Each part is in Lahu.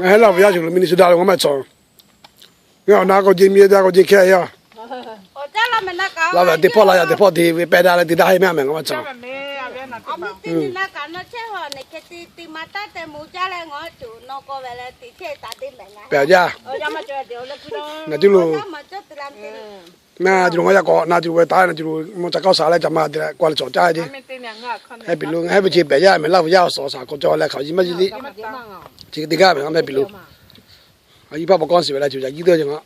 Ngaˬ hui Laˇ huˍ yaˇ cawˬ lo Minnesota lo ngaˬ maˇ cawˬ. Ngaˬ awˬ na k'awꞈ jeˇ miˇ daꞈ k'awꞈ jeˇ hkehˇ yaˇ. Laˇ huˍ teˇ hpawˇ la yaꞈ teˇ hpawˇ te ve pehˇ daꞈ leh te daꞈ heˆ mehˆ mehˬ ngaˬ maˇ cawˬ. Pehˬ jaˇ. Na cuˬ lo ngaˬ yaˇ k'awꞈ na cuˬ lo ve taˍ na cuˬ lo mvuhˇ ca k'aoˆ shaˍ leh ca ma te leh k'aw leh cawˬ caˇ ce. Heh piˍ lo ngaˬ heh ve ce pehˬ jaˇ mehˬ Laˇ huˍ yaˇ awˬ suhˍ awˬ shaˍ k'awꞈ cawˬ leh hk'aˬ yiˇ maˇ yiˇ liˇ. Chi teˇ g'aˇ mehˬ ngaˬ heh piˍ lo. Yiˇ hpaˇ paw k'awˇ shiˍ ve leh cuˬ yaꞈ yiˇ deuˇ ce ngaˬ.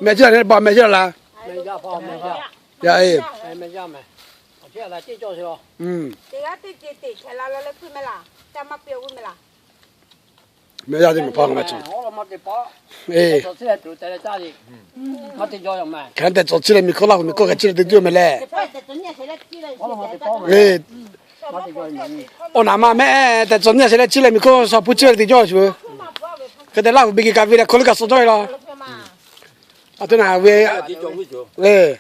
Mehˆ ciˇ la ne ba mehˆ ciˇ la la. Yaˇ e. Mehˆ yaˇ teˇ ce teꞈ hkeh la leh hpui mehˆ laˬ. Mehˆ yaˇ teˇ maˬ hpaˇ ngaˬ maˇ cawˬ. E, hk'e tehꞈ cawˬ chi leh miˬ hkawˇ Laˇ huˍ miˬ hkawˇ hk'e chi leh te tuˬ mehˍ leh. E, awˬ naˍ ma mehˆ tehꞈ cawˬ nyi a sheh leh chi leh miˬ hkawˇ shaw hpu chi leh te cawˇ shuˍ. Hk'e tehꞈ Laˇ huˍ biˇ ke ka ve leh hkawˇ liˇ kaꞈ suh cawˇ ve la. A te na ve, e,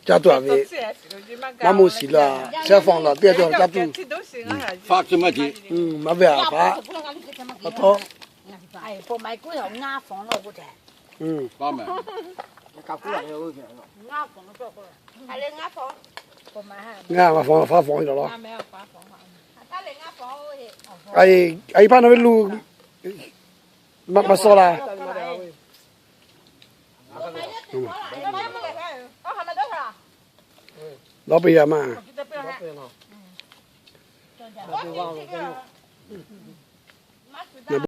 caˇ tuˬ a ve, maˇ moˇ shiˍ la, cell phone la teˇ g'aˇ cawˬ caˇ tuˬ. Maˇ ve a hpaꞈ, a htawˇ. Ngaˬ ma fawˬ, fa fawˬ lawˬ lawˬ. A, a hpaˇ na ve lu, maˇ suh la. Dawˇ peuˬ yaˇ maˇ.